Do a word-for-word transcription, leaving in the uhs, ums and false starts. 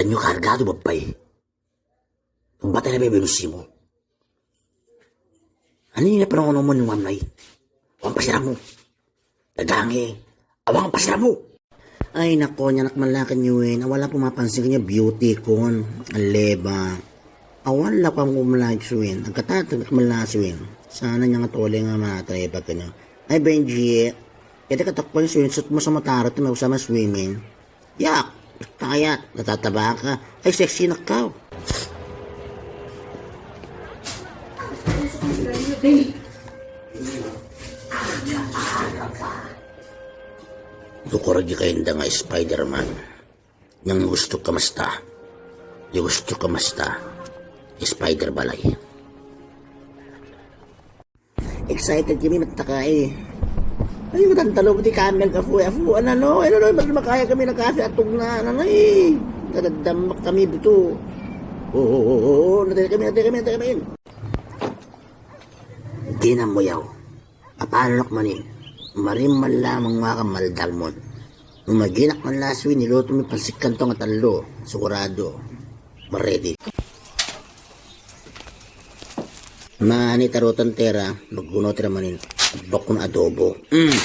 Nyo cargado bebei. Bata na bebe nusimu. Ani ni pernah ngono mo nuam nai. Wan pasiramu. Dagangi. Awang pasiramu. Ai, nako, nya nak melak nyuin. Awal aku mapan sing nya beauty kon. Leba. Awal aku melak suin. Angkata tu melak suin. Sana nya ngatoleng ama taipa kena. Ai, Benji. Kita kata kon suin sut mo sama tarot mo sama swimming. Yak, tayat, tatataba ka. Ai, seksi na kau. Dukor gi kain da ngai Spider-Man. Yang gusto ka masta. Yang gusto ka masta. Spider balai. Excited kami mata kai. Ay, matan talo pati kamel ka fu, fu, ano, no, ano, no, makaya kami na kafe atog na, ano, no, eh. Kadadam kami betul. Oo, oo, oo, oo, natay kami, natay kami, natay kami. Di na muyaw. Apalok mani. Marim mala mengwa ka maldalmon. Maginak man last week, niluto mi pansit kantong at tallo, sigurado. Ready. Mani tarutan tera, magguno tera manin, bokun adobo. Mm.